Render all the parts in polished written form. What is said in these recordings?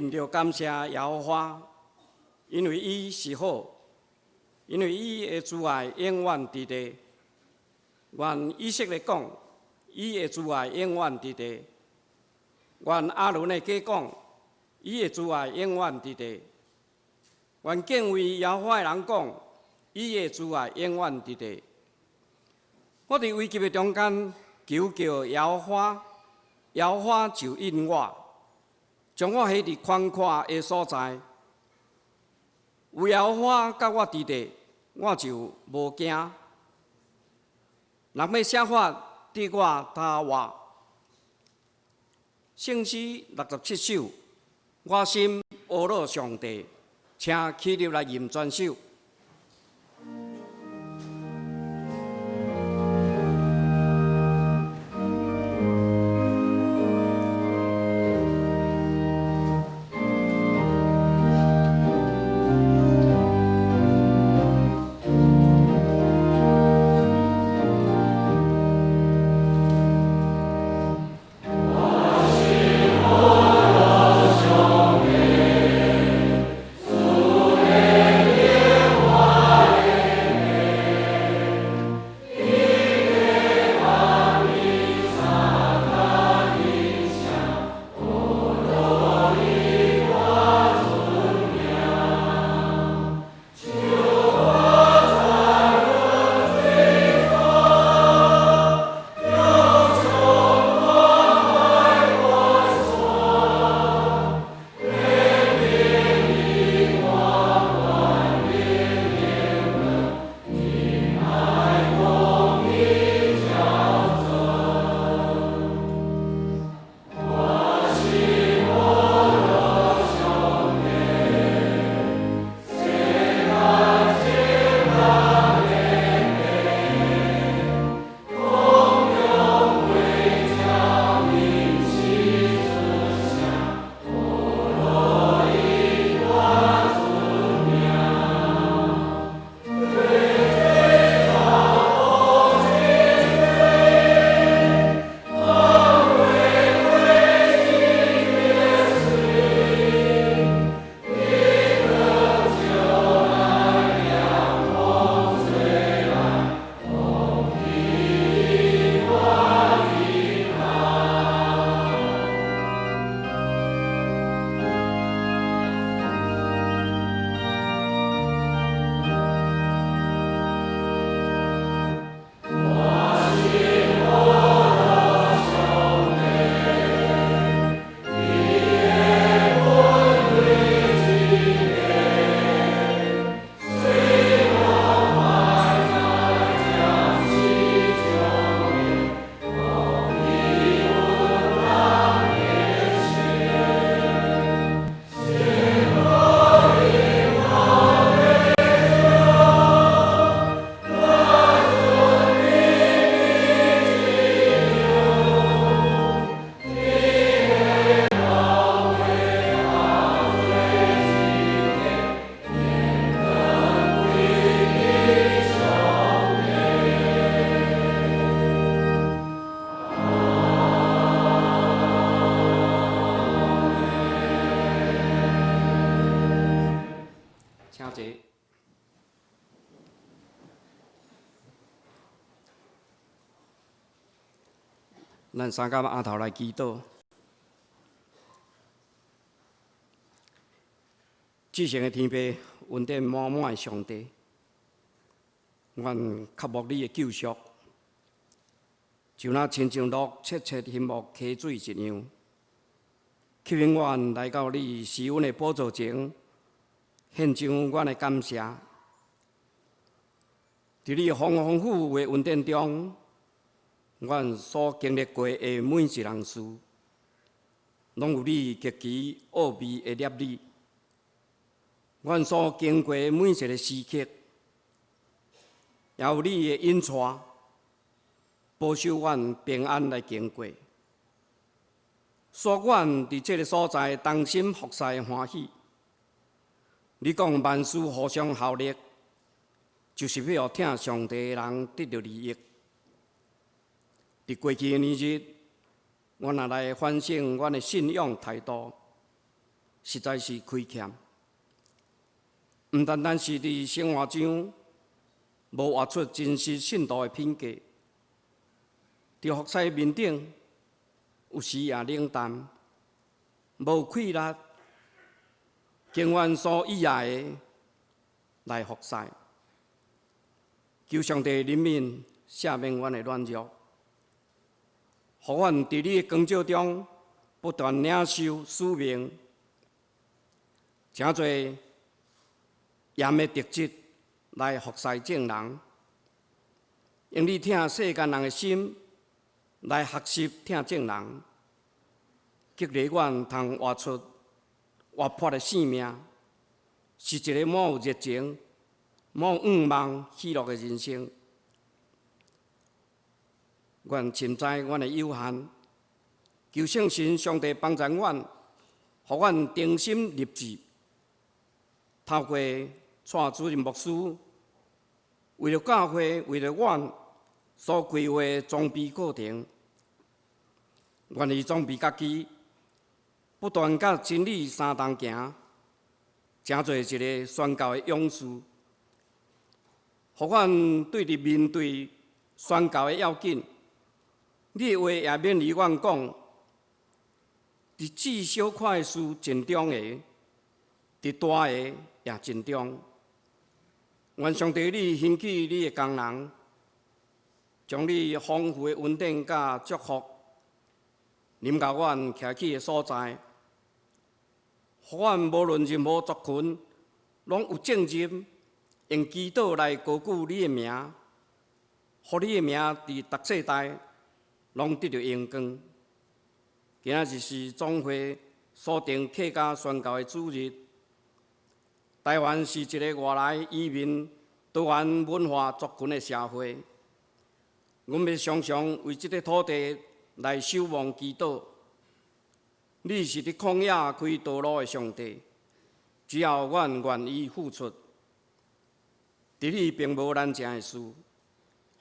恁著感謝耶和華，因為伊是好，因為伊的慈愛永遠佇地。願以色列講，伊的慈愛永遠佇地。願亞倫的家講，伊的慈愛永遠佇地。願敬畏耶和華的人講，伊的慈愛永遠佇地。我佇危急的中間求告耶和華，耶和華就應我，將我繫佇寬闊的所在。有耶和華佮我佇地，我就無驚。人欲設法對我打我。聖詩67首，我心呵咾上帝，請起立來吟全首。請坐。咱三甲阿頭來祈禱。至聖的天父，恩典滿滿的上帝，阮渴慕你的救贖，就若親像鹿切切欣慕溪水一樣，吸引阮來到你施恩的寶座前，獻上阮的感謝。佇你豐豐富富的恩典中，阮所經歷過的每一項事，攏有你極其奧秘的攝理。阮所經過的每一个時刻，也有你的引帶，保守阮平安來經過。使阮佇這个所在同心服侍歡喜。你講萬事互相效力，就是欲予疼上帝的人得著利益。佇過去的年日，阮若來反省阮的信仰態度，實在是虧欠。毋單單是佇生活上無活出真實信徒的品格，佇服侍面頂有時也冷淡，無氣力，敬阮所喜愛的來服侍。求上帝憐憫赦免阮的軟弱，予阮佇你的光照中不斷領受使命，成做鹽的特質來服侍眾人，用你疼世間人的心來學習疼眾人，激勵阮通活出活潑的生命，是一个滿有熱情、滿有向望、喜樂的人生。阮深知阮的有限，求聖神上帝幫助阮，予阮定心立志，透過蔡主任牧師為著教會、為著阮所規劃的裝備課程，願意裝備家己，不斷佮真理相同行，成做一个宣教的勇士，予阮對佇面對宣教的要緊，你的話也勉勵阮講，佇至小款的事盡忠的，佇大的也盡忠。願上帝你興起你的工人，將你豐富的恩典佮祝福，臨到阮徛起的所在，予阮無論任何族群，攏有責任用祈禱來高舉你的名，予你的名佇逐世代攏得著榮光。今仔日是總會鎖定客家宣教的主日。台灣是一个外來移民多元文化族群的社會，阮欲常常為這个土地來守望祈禱。你是佇曠野開道路的上帝，只要阮願意付出，佇你並無難成的事，予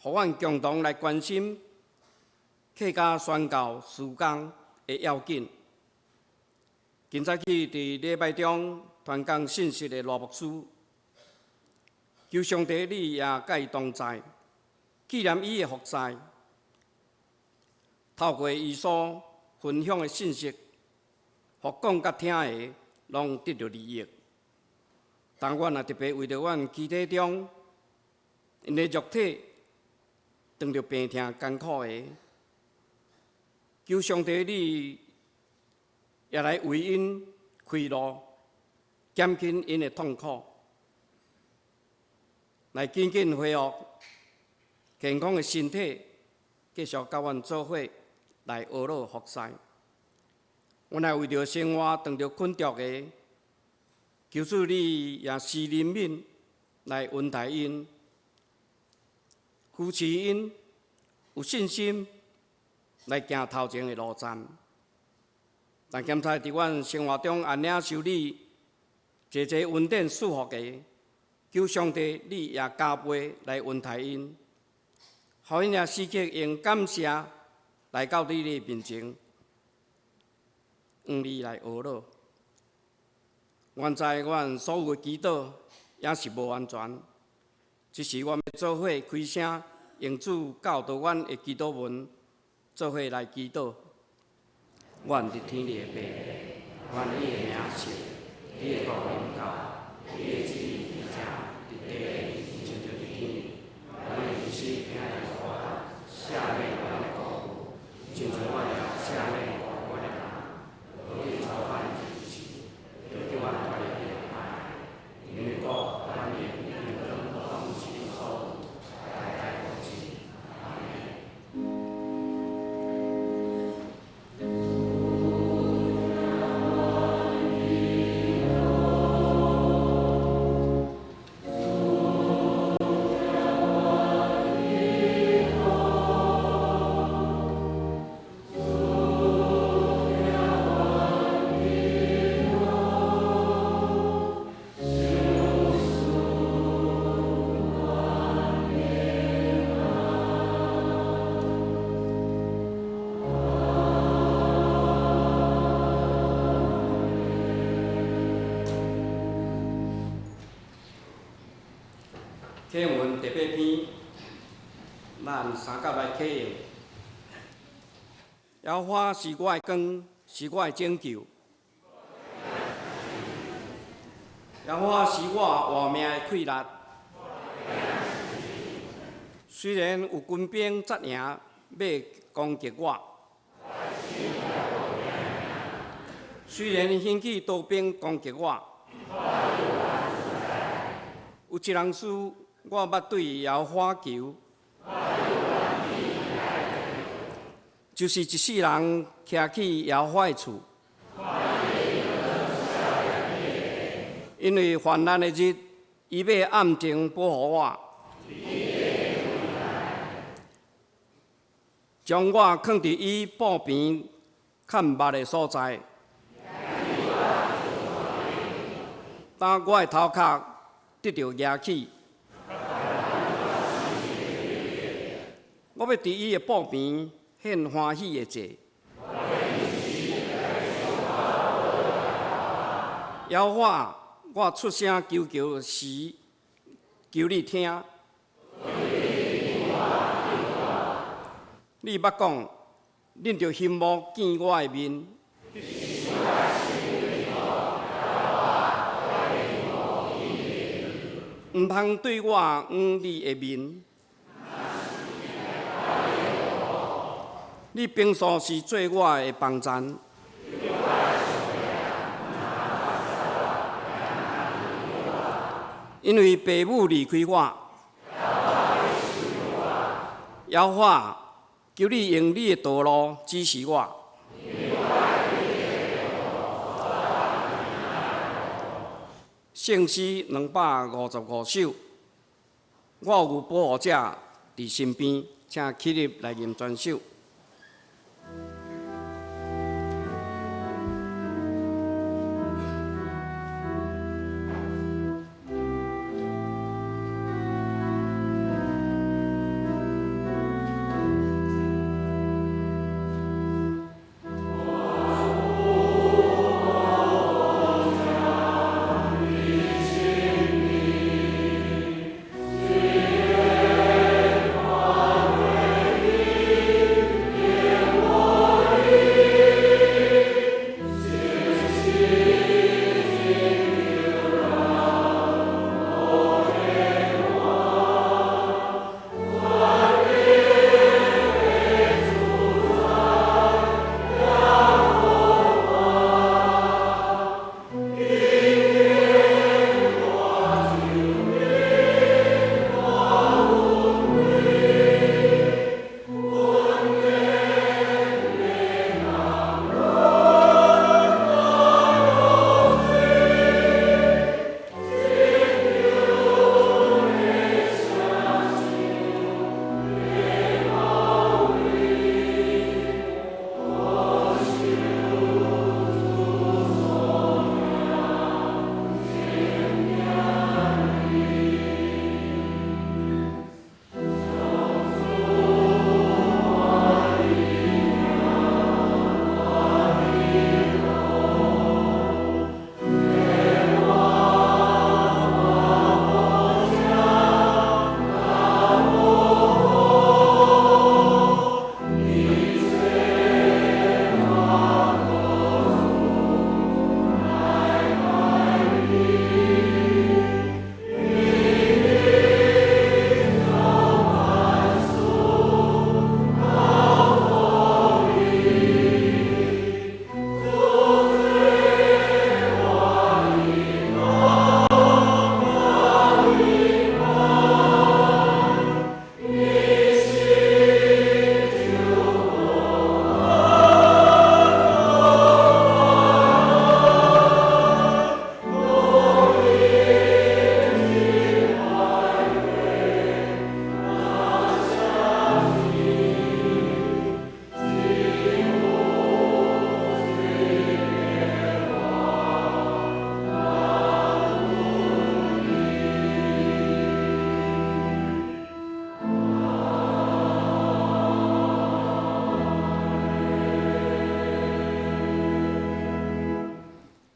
阮共同來關心客家宣教事工的要緊。今早起佇禮拜中傳講信息的羅牧師，求上帝你也佮伊同在，紀念伊的服侍，透過伊所分享的信息，予講佮聽的攏得著利益。但阮也特別為著阮肢體中𪜶的肉體當著病痛艱苦的，求上帝你也來為𪜶開路，減輕𪜶的痛苦，來緊緊恢復健康的身體，繼續佮阮做伙來學樂服侍。阮也為著生活當著困著的，求主你也施憐憫來恩待𪜶，扶持𪜶有信心來行頭前的路站。但檢查佇阮生活中也領受你濟濟恩典賜福的，求上帝你也加倍來恩待𪜶，予𪜶也時刻用感謝來到你的面前，向你來學樂。原知阮所有的祈禱也是無完全，只是阮欲做伙開聲，用主教導阮的祈禱文，做伙來祈禱。阮佇天裡的父，願你的名聖，你的國臨到，你的旨意佇遮佇地裡，親像佇天裡。阮的日時今日予阮，赦免阮的過誤，親像阮也赦免過阮的人。無緊帶阮入試，著救阮脫離彼个歹。因為國、權柄、榮光，攏是你所有，代代無盡。阿們。啟文第八篇，咱三甲來啟用。耶和華是我的光，是我的拯救。耶和華是我活命的氣力。雖然有軍兵紮營欲攻擊我，雖然興起刀兵攻擊我，有一人事我捌對耶和華求，就是一世人徛去耶和華的厝，因為患難的日，伊欲暗中保護我，將我囥佇伊布棚較密的所在。當我的頭殼得著夯起，我欲佇伊的布棚獻歡喜的祭。耶和華，我出聲求救時，求你聽。你捌講，恁著欣慕見我的面。毋通對我掩你的面。你平素是做我的幫贊。因為父母離開我，耶和華，求你用你的道路指示我。聖詩255首，我有保護者佇身邊，請起立來吟全首。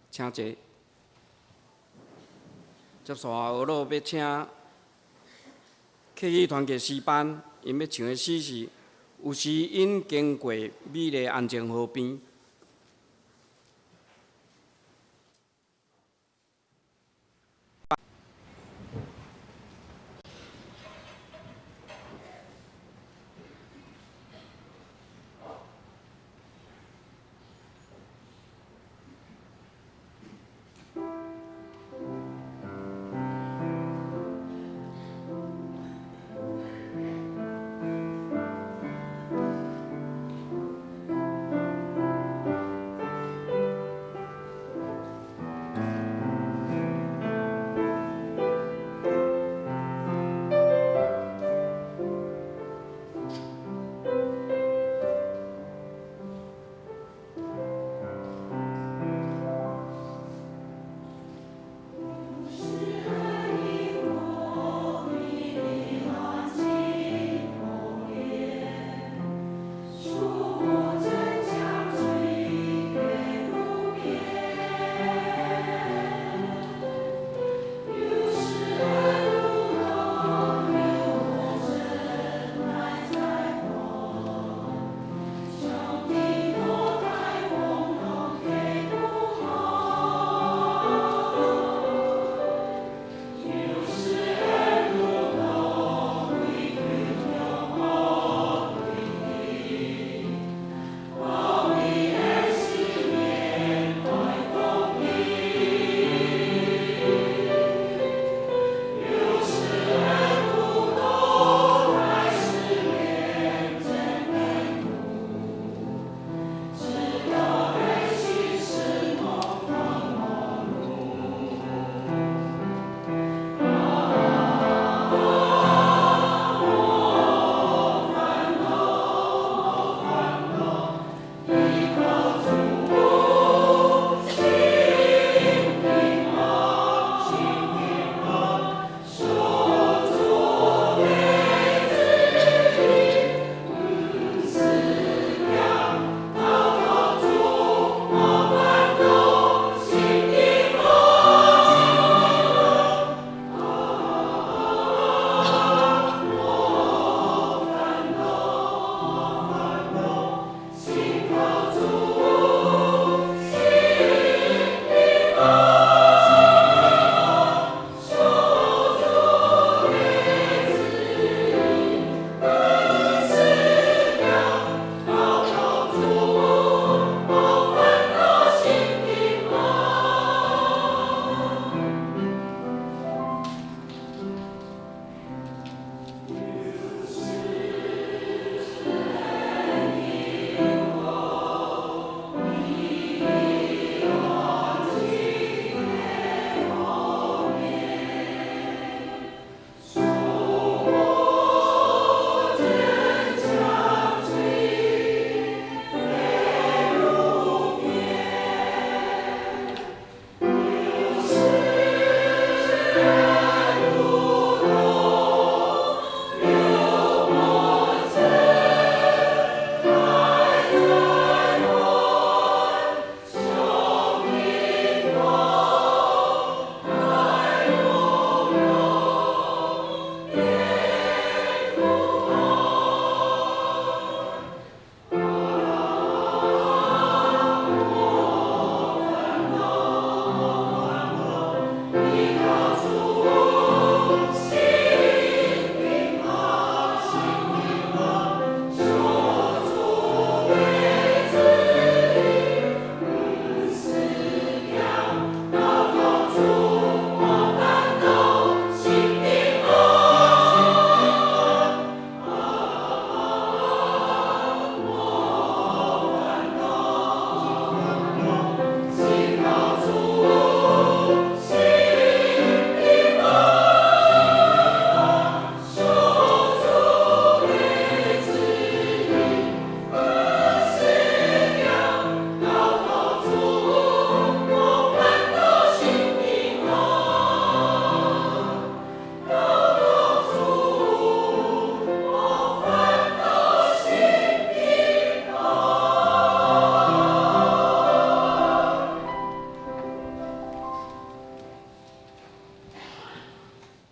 請坐。接續落欲請客語團結詩班，𪜶欲唱的詩是《有時𪜶經過美麗安靜河邊》。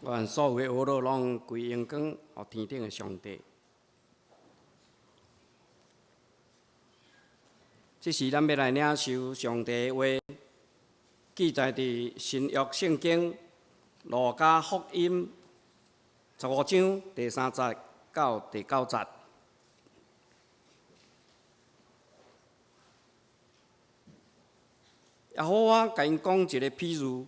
願所有的呵咾攏歸榮光予天頂的上帝。這時，咱欲來領受上帝的話，記載佇新約聖經路加福音15章第三節到第九節。耶和華共𪜶講一个譬喻，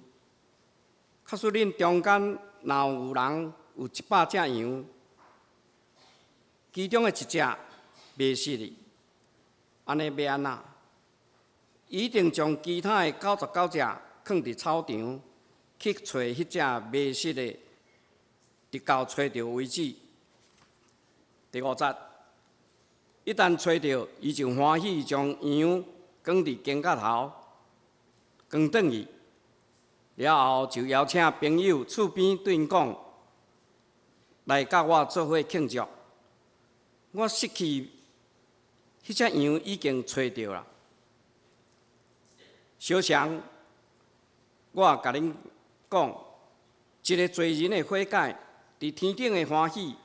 假使恁中間若有人有100隻羊，其中的一隻迷失去，按呢欲按怎？伊一定將其他的99隻囥佇草場，去揣彼隻迷失的，直到揣著為止。第五節，一旦揣著，伊就歡喜將羊扛佇肩胛頭，扛轉去，了後就邀請朋友厝邊對𪜶講：來佮我做伙慶祝，我失去彼隻羊已經揣著啦。小常，我共恁講，一个罪人的悔改，佇天頂的歡喜，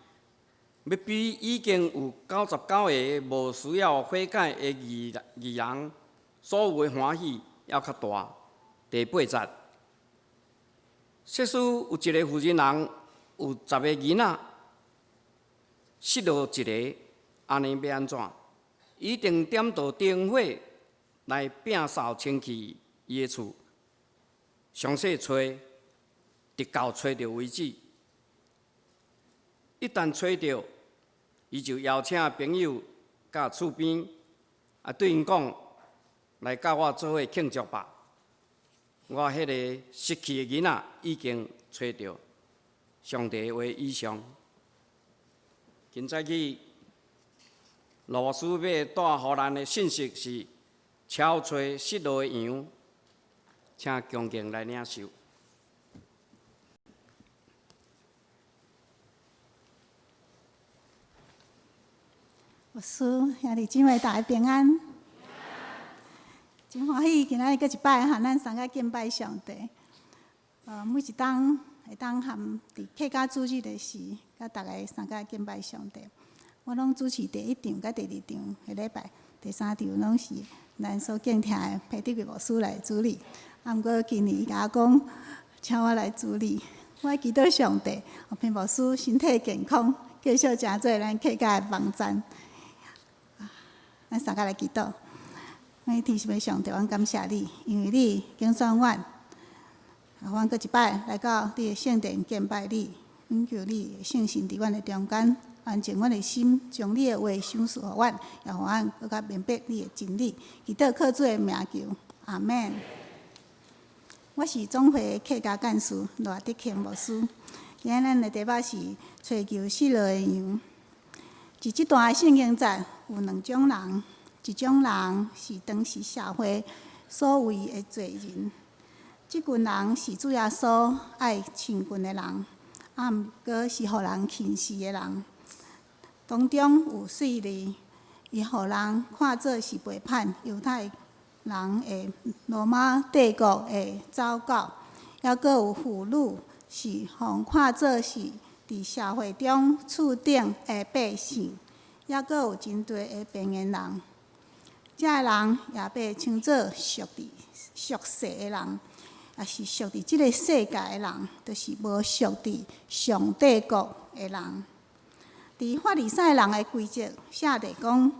欲比已經有99个無需要悔改的義人所有的歡喜猶較大。第八節，設使有一个婦人人有十个囡仔，失落一个，按呢欲按怎？伊一定點著燈火來摒掃清氣伊的厝，詳細揣，直到揣著為止。一旦揣著，伊就邀請朋友佮厝邊，啊對𪜶講：來佮我做伙慶祝吧！我彼个失去的囡仔已經揣著。上帝的話以上。今早起，羅牧師欲帶予咱的信息是撨揣失落的羊，請恭敬來領受。牧師兄弟姊妹大家平安，真歡喜今仔日閣一擺和咱相佮敬拜上帝。每一冬會當含佇客家主日的時，佮逐家相佮敬拜上帝。我攏主持第一場佮第二場的禮拜，第三場攏是咱所敬聽的裴德貴牧師來主禮。啊，毋過今年伊共我講，請我來主禮。我祈禱上帝，予裴牧師身體健康，繼續成做咱客家的幫贊。咱相佮來祈禱。阮天父的上帝，阮感謝你，因為你揀選阮，予阮閣一擺來到你的聖殿敬拜你。阮求你的聖神佇阮的中間，安靜阮的心，將你的話賞賜予阮，也予阮閣較明白你的真理。祈禱靠主的名求，阿們。我是總會客家幹事賴德慶牧師。今仔咱的題目是揣求失落的羊。佇這段聖經節有兩種人，一種人是當時社會所謂的罪人，這群人是主耶穌愛親近的人，啊，毋過是予人輕視的人。當中有稅吏，伊予人看做是背叛猶太人的羅馬帝國的走狗，猶閣有婦女是予人看做是佇社會中次等的百姓，猶閣有真濟的邊緣人。這个人也被稱做屬佇屬世的人，也是屬佇這个世界的人，就是無屬佇上帝國的人。佇法利賽人的規則寫著講，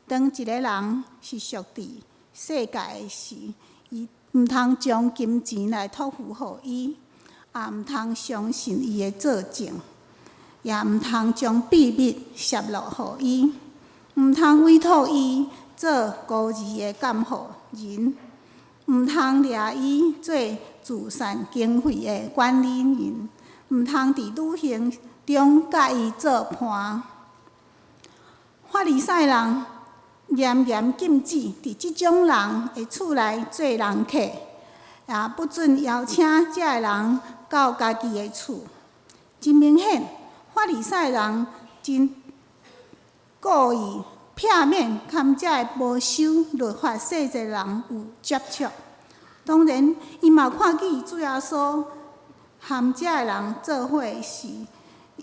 當一个人是屬佇世界的時，伊毋通將金錢來託付予伊，也毋通相信伊的作證，也毋通將秘密泄露予伊，毋通委託伊做孤兒的監護人，毋通掠伊做慈善經費的管理人，毋通佇旅行中佮伊做伴。法利賽人嚴嚴禁止佇這種人的厝內做人客，也不准邀請這个人到家己的厝。真明顯，法利賽人真故意避免佮這个無守律法細節人有接觸。當然，伊嘛看見主耶穌和遮个人做伙時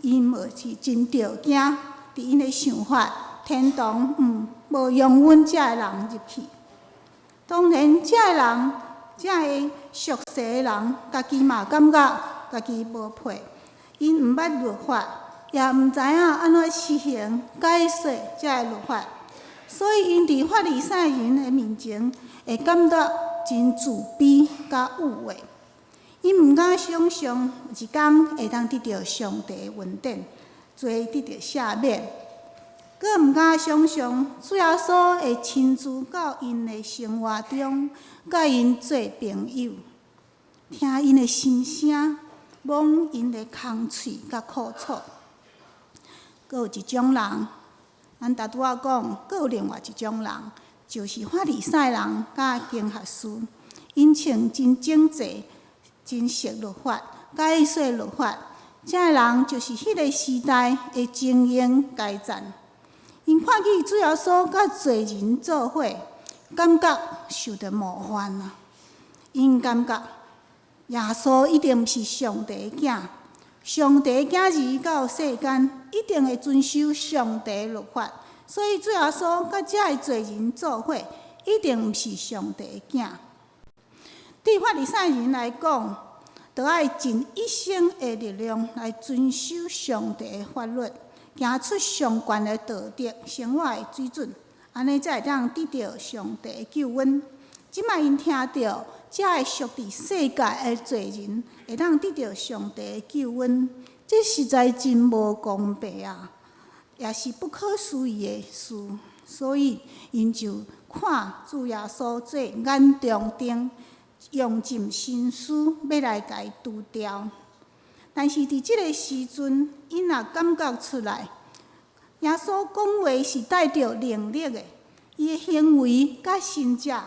，𪜶嘛是真著驚。佇𪜶的想法，天堂無容阮遮个人入去。當然，遮个人，遮个屬世的人，家己嘛感覺家己無配，𪜶毋捌律法，也毋知影按怎實行解說遮个律法，所以𪜶佇法利賽人的面前會感覺真自卑佮污穢。𪜶毋敢想像有一工會當得著上帝的恩典，罪得著赦免，閣毋敢想像主耶穌會親自到𪜶的生活中，佮𪜶做朋友，聽𪜶的心聲，摸𪜶的空喙佮苦楚。閣有一種人，咱頭拄仔講，閣有另外一種人，就是法利賽人佮經學士，𪜶穿真整齊，真熟律法，解說律法。遮个人就是彼个時代的精英階層。𪜶看見主耶穌佮罪人做伙，感覺受著冒犯啊！𪜶感覺耶穌一定毋是上帝的囝，上帝的囝兒到世間一定會遵守上帝律法，所以主耶穌佮遮个罪人做伙，一定毋是上帝的囝。對法利賽人來講，著愛盡一生的力量來遵守上帝的法律，行出上懸的道德生活的水準，按呢才會當得著上帝的救恩。這擺𪜶聽著遮个屬佇世界的罪人會當得著上帝的救恩，這實在真無公平啊！也是不可思議的事。所以𪜶就看主耶穌做眼中釘，用盡心思欲來共伊除掉。但是佇這个時陣，𪜶也感覺出來，耶穌講話是帶著能力的，伊的行為佮神跡，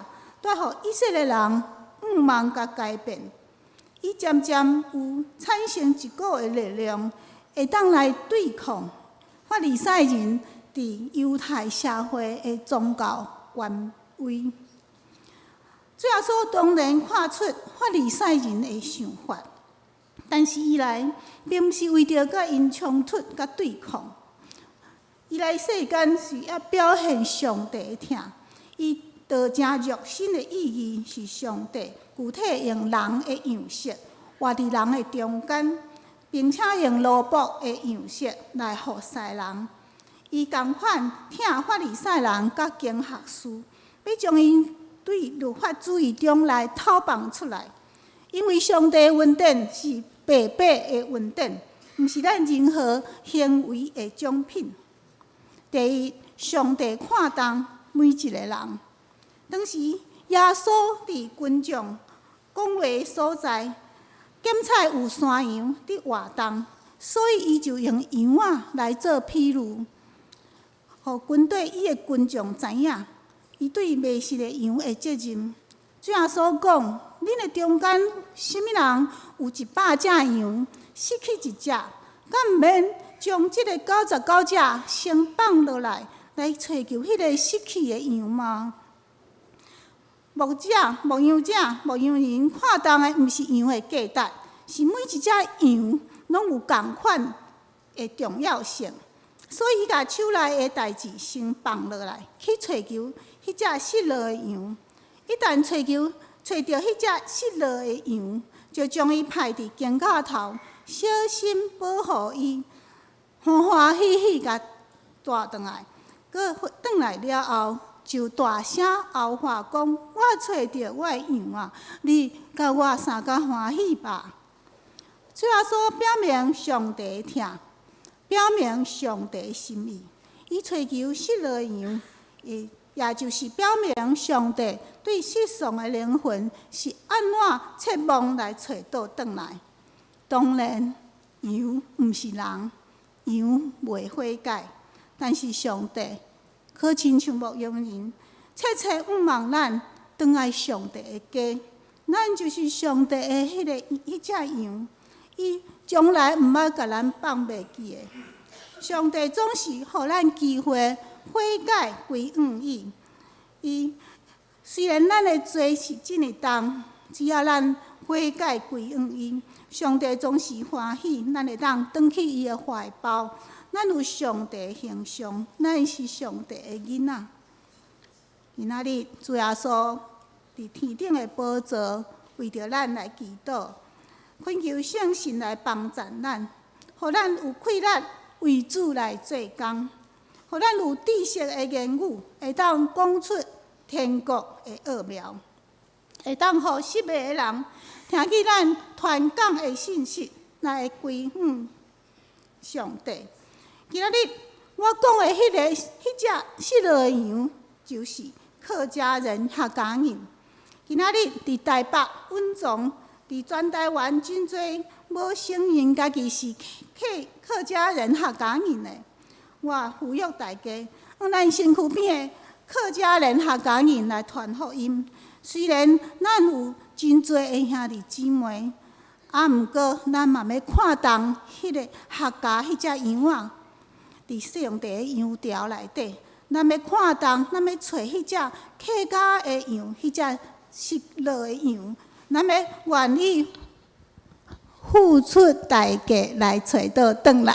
帶予以色列人向望佮改變。伊漸漸有產生一股的力量，會當來對抗法利賽人佇猶太社會的宗教權威。主耶穌當然看出法利賽人的想法，但是伊來並毋是為著佮𪜶衝突佮對抗。伊來世間是欲表現上帝的疼，伊道成肉身的意義是上帝具體用人的樣式活佇人的中間，並且用奴僕的樣式來服侍人。伊仝款疼法利賽人佮經學士，欲將𪜶對律法主義中來偷放出來，因為上帝恩典是白白的恩典，毋是咱任何行為的獎品。第一，上帝看重每一个人。當時耶穌佇群眾講話的所在，檢採有山羊佇活動，所以伊就用羊仔來做譬喻，予軍隊伊的群眾知影，伊對迷失的羊的責任。主耶穌講：恁的中間，啥物人有100隻羊，失去一隻，敢毋免將這个99隻先放落來，來揣求彼个失去的羊嗎？牧者、牧羊者、牧羊人看重的毋是羊的價值，是每一隻羊攏有仝款的重要性。所以，伊共手內的代誌先放落來，去揣求彼隻失落的羊。一旦揣求揣著彼隻失落的羊，就將伊拍佇肩胛頭，小心保護伊，歡歡喜喜共帶轉來。閣轉來了後，就大聲嗷喊講：我揣著我的羊啊！你佮我相共歡喜吧！主耶穌表明上帝的疼，表明上帝的心意。伊揣求失落的羊，也就是表明上帝對失喪的靈魂是按怎切望來揣倒轉來。當然，羊毋是人，羊袂悔改，但是上帝好親像牧羊人，切切向望咱轉來上帝的家，咱就是上帝的彼隻羊，伊從來毋捌共咱放袂記的。上帝總是予咱機會悔改歸向伊。伊雖然咱的罪是這麼重，只要咱悔改歸向伊。上帝總是歡喜，咱會當轉去伊的懷抱。咱有上帝形象，咱是上帝的囡仔。今仔日主耶穌佇天頂的寶座，為著咱來祈禱，懇求聖神來幫贊咱，予咱有氣力為主來做工，予咱有知識的言語，會當講出天國的奧妙，會當予失迷的人聽見咱傳講的信息，來歸向上帝。今仔日我講的彼隻失落的羊，就是客家人、客家人。今仔日佇台北蘊藏，佇全台灣真濟無承認家己是客家人、客家人的。我呼籲大家，往咱身軀邊的客家人、客家人來傳福音。雖然咱有真濟的兄弟姊妹，啊，毋過咱嘛欲看重彼个客家彼隻羊仔，佇上帝的羊牢內底，咱欲看重，咱欲揣彼隻客家的羊，彼隻失落的羊，咱欲願意付出代價來揣倒轉來。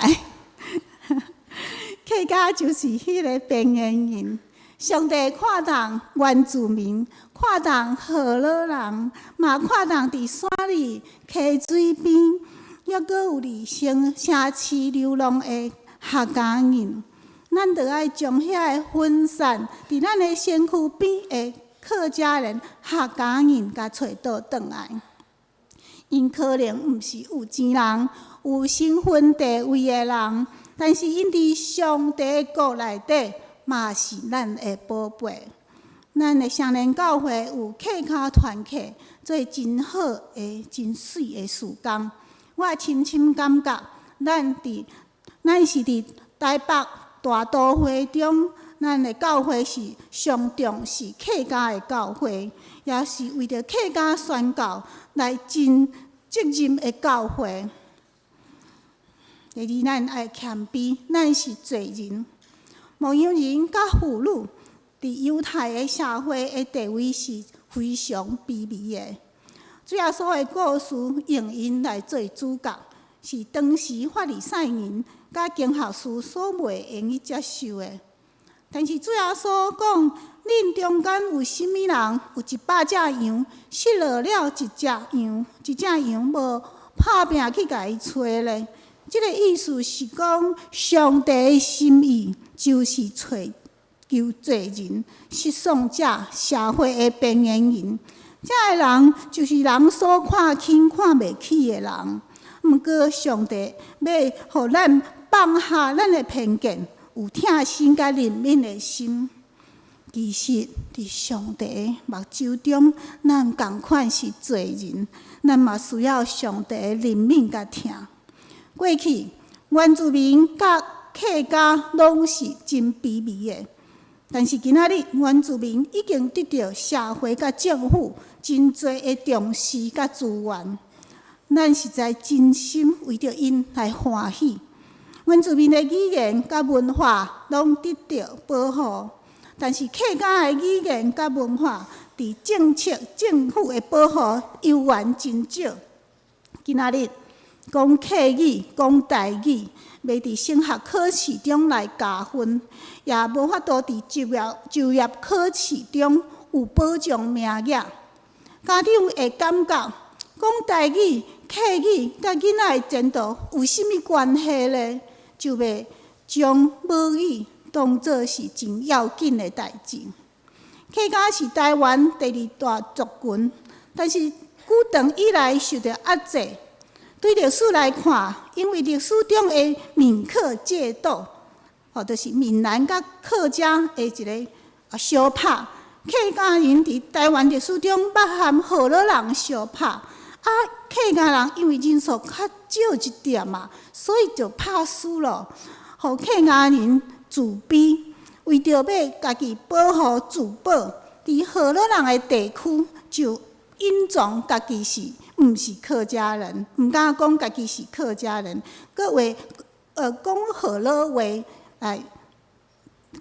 客家就是彼个邊緣人，上帝看重原住民，看重河洛人，嘛看重佇山裡溪水邊，抑閣有佇城市流浪的客家人。咱著愛將遐个分散佇咱的身軀邊的客家人、客家人，共揣倒轉來。𪜶可能毋是有錢人、有身份地位的人，但是𪜶佇上帝國內底嘛是咱的寶貝。咱的雙連教會有客家團契，做真好的、真媠的事工。我深深感覺，咱是佇台北大都會中，咱的教會是上重視客家的教會，也是為著客家宣教來盡責任的教會。第二，咱愛謙卑，咱是罪人。牧羊人佮婦女佇猶太的社會的地位是非常卑微的。主耶穌的故事用𪜶來做主角，是當時法利賽人佮經學士所袂用去接受的。但是主耶穌講：恁中間有啥物人有100隻羊，失落了一隻羊，一隻羊無拍拚去共伊揣咧？這个意思是講，上帝的心意就是揣求罪人、失喪者、社會的邊緣人。這个人就是人所看輕、看袂起的人。毋過，上帝欲予咱放下咱的偏見，有疼心佮憐憫的心。其實，佇上帝目睭中，咱仝款是罪人，咱嘛需要上帝的憐憫佮疼。過去，原住民佮客家攏是真卑微的，但是今仔日原住民已經得到社會佮政府真濟的重視佮資源，咱實在真心為著𪜶來歡喜。原住民的語言佮文化攏得到保護，但是客家的語言佮文化佇政策、政府的保護猶原真少。今仔日講客語、講台語，袂佇升學考試中來加分，也無法度佇就業考試中有保障名額。家長會感覺講台語、客語，佮囡仔的前途有啥物關係咧？就袂將母語當做是真要緊的代誌。客家是台灣第二大族群，但是久長以來受著壓制。對歷史來看，因為歷史中的閩客械鬥，就是閩南佮客家的一个相拍。客家人佇台灣歷史中捌和河洛人相拍，啊，客家人因為人數較少一點嘛，所以就拍輸咯，予客家人自卑，為著欲家己保護自保，佇河洛人的地區就隱藏家己是毋是客家人，毋敢講家己是客家人，閣話講河洛話來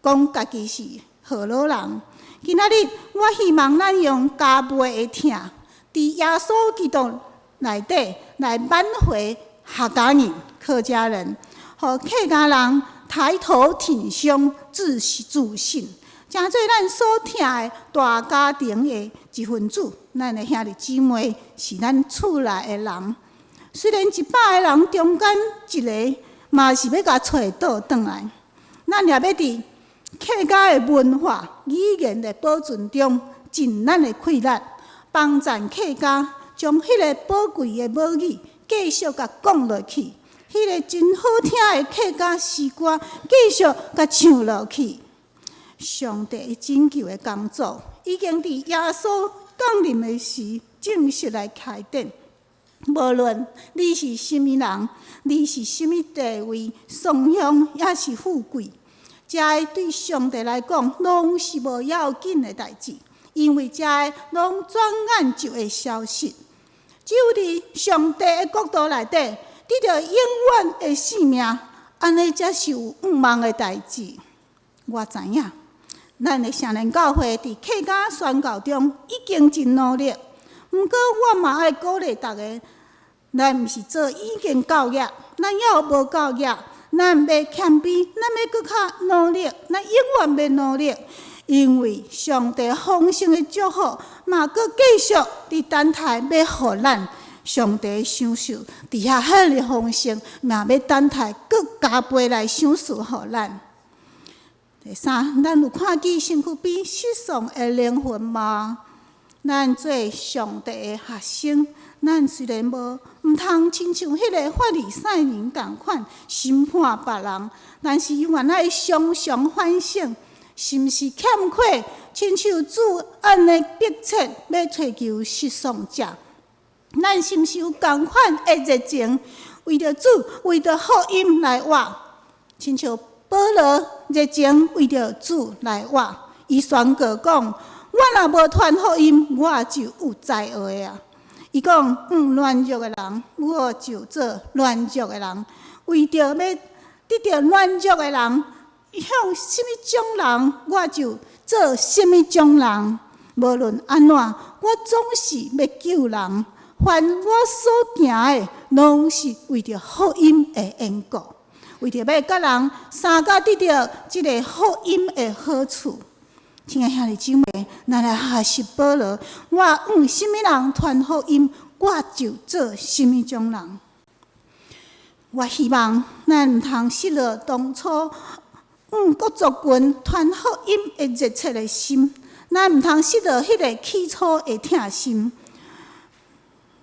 講家己是河洛人。今仔日我希望咱用加倍的疼，佇耶穌基督內底來挽回客家人、客家人，予客家人抬頭挺胸、自信，成做咱所疼的大家庭的一份子。咱的兄弟姊妹是咱厝內的人，雖然100個人中間一个嘛是欲共揣倒轉來，咱也欲佇客家的文化語言的保存中盡咱的氣力，幫贊客家將彼个寶貴的母語繼續共講落去，彼个真好聽的客家詩歌繼續共唱落去。上帝拯救的工作已經佇耶穌降臨的時正式來開展。無論你是啥物人，你是啥物地位、喪鄉，抑是富貴，這个對上帝來講，攏是無要緊的代誌，因為這个攏轉眼就會消失。只有佇上帝的國度內底，得著永遠的性命，按呢才是有向望的代誌。我知影，咱的聖靈教會佇客家宣教中已經真努力，毋過我嘛愛鼓勵逐家，咱毋是做語言教育，咱猶無教育，咱欲謙卑，咱欲閣較努力，咱永遠欲努力，因為上帝豐盛的祝福嘛，閣繼續佇等待欲予咱。上帝賞賜佇遐遐爾豐盛，嘛欲等待閣加倍來賞賜予咱。第三，咱有看見身軀邊失喪的靈魂嗎？咱做上帝的學生，咱雖然無毋通親像彼个法利賽人仝款審判別人，但是猶原愛常常反省，是毋是欠缺親像主按呢迫切欲揣求失喪者？咱是毋是有仝款的熱情，為著主、為著福音來活？親像保羅熱情為著主來活，伊宣告講：我若無傳福音，我就有災禍的啊！伊講：向軟弱的人，我就做軟弱的人；為著欲得著軟弱的人，向啥物種人，我就做啥物種人。無論按怎，我總是欲救人。凡我所行的，攏是為著福音的緣故，為著欲佮人相佮得著這个福音的好處。親愛兄弟姊妹，咱來學習保羅。我向啥物人傳福音，我就做啥物種人。我希望咱毋通失落當初向各族群傳福音的熱切的心，咱毋通失落彼个起初的疼心。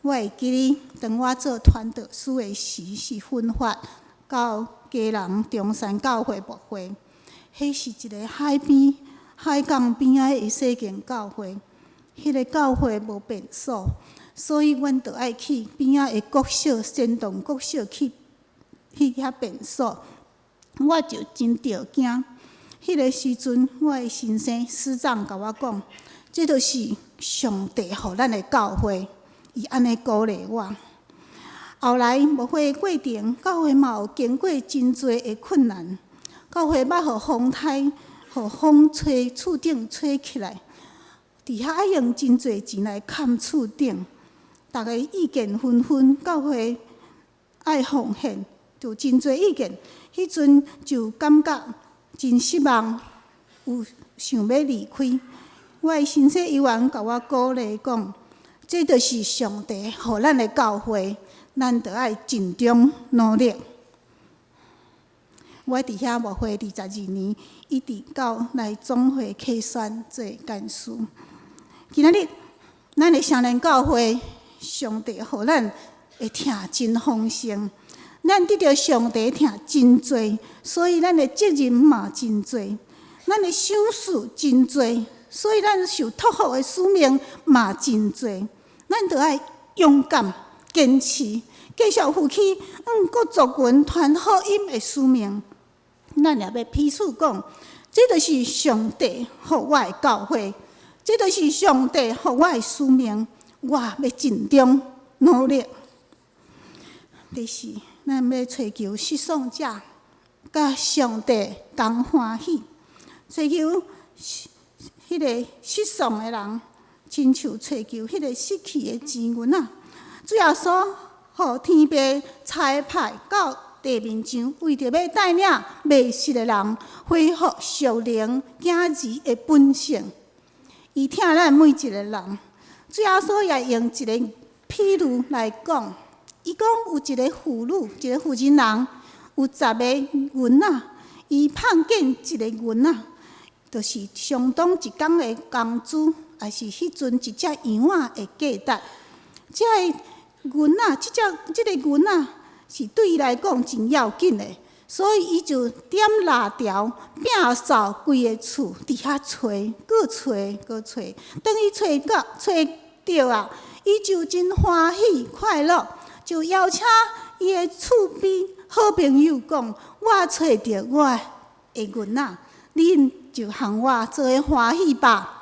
我會記得，當我做傳道師的時，是分發到基隆中山教會牧會，彼是一个海邊、海港邊仔的細間教會。彼个教會無便所，所以阮著愛去邊仔的國小、仙洞國小去遐便所。我就真著驚。彼个時陣，我的先生師長共我講，這就是上帝予咱的教會。伊按呢鼓勵我。後來牧會過程，教會嘛有經過真濟的困難。教會欲予風颱、予風吹厝頂吹起來，佇遐愛用真濟錢來崁厝頂。逐家意見紛紛，教會愛奉獻，就真濟意見。彼陣就感覺真失望，有想欲離開。我的先生猶原共我鼓勵講，這就是上帝予咱的教會，咱著愛盡忠努力。我佇遐牧會22年，一直到來總會客選做幹事。今仔日，咱的聖靈教會，上帝予咱的疼真豐盛，咱得著上帝疼真濟，所以咱的責任嘛真濟，咱的賞賜真濟，所以咱受託付的使命嘛真濟。咱著愛勇敢堅持，繼續負起向各族群傳福音的使命。咱也欲彼此講，這就是上帝予我的教會，這就是上帝予我的使命，我欲盡忠努力。第四，咱欲揣求失喪者，佮上帝仝歡喜，揣求彼个失喪的人，親像揣求彼个失去的錢銀仔。主耶穌予天父差派到地面上，為著欲帶領迷失的人恢復屬靈囝兒的本性。伊疼咱每一个人。主耶穌也用一个譬喻來講，伊講有一个婦女，一个婦人人，有十个銀仔，伊碰見一個銀仔，就是相當一工的工資，抑是彼陣一隻羊仔的價值。這个銀仔，這隻這个銀仔是對伊來講真要緊的，所以伊就點蠟燭，摒掃規个厝，佇遐揣，閣揣，閣揣。當伊揣到揣著啊，伊就真歡喜快樂，就邀請伊的厝邊好朋友講：我揣著我的銀仔，恁就和我做伙歡喜吧。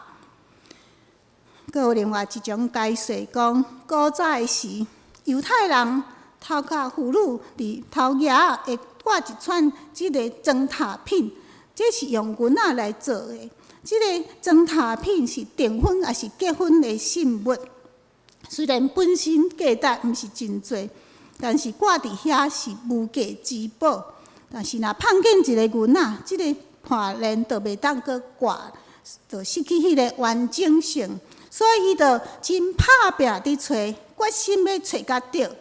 閣有另外一種解說講，古早的時，猶太人頭殼婦女佇頭額會掛一串這个裝塔品，這是用銀仔來做的。這个裝塔品是訂婚抑是結婚的信物，雖然本身價值毋是真濟，但是掛佇遐是無價之寶。但是若碰見一个銀仔，這个項鏈就袂當閣掛，就失去彼个完整性。所以伊就真拍拚佇揣，決心欲揣較著。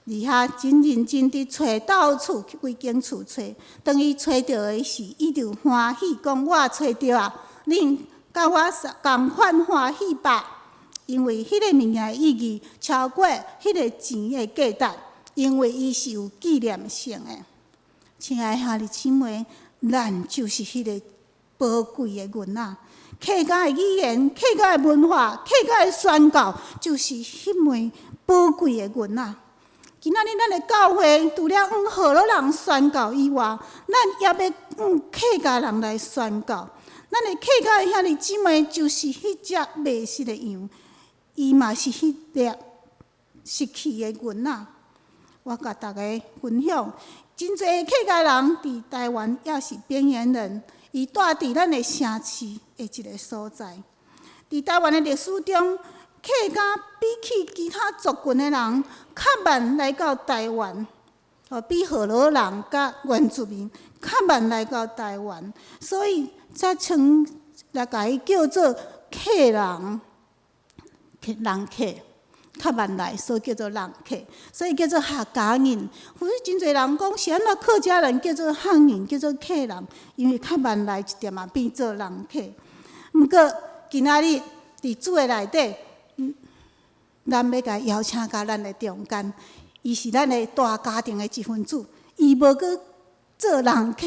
佇遐真認真佇揣，到處規間厝揣。當伊揣著的時，伊就歡喜講：我揣著啊！恁佮我仝款歡喜吧。因為彼个物件的意義超過彼个錢的價值，因為伊是有紀念性的。親愛兄弟姊妹，咱就是彼个寶貴的銀仔。客家的語言、客家的文化、客家的宣教，就是彼枚寶貴的銀仔。今仔日咱的教會，除了向河洛人宣教以外，咱也欲向客家人來宣教。咱的客家的兄弟姊妹，就是彼隻迷失的羊，伊嘛是彼粒失去的銀仔。我共大家分享，真濟客家人佇台灣也是邊緣人，伊蹛佇咱的城市的一个所在。佇台灣的歷史中，客家比起其他族群的人較慢來到台灣，哦，比河洛人佮原住民較慢來到台灣，所以才稱來共伊叫做客人，客人客較慢來，所以叫做人客，所以叫做客家人。有真濟人講是按怎客家人叫做漢人，叫做客人，因為較慢來一點仔，變做人客。毋過今仔日佇主的內底，咱欲共伊邀請到咱的中間，伊是咱的大家庭的一分子，伊無閣做人客，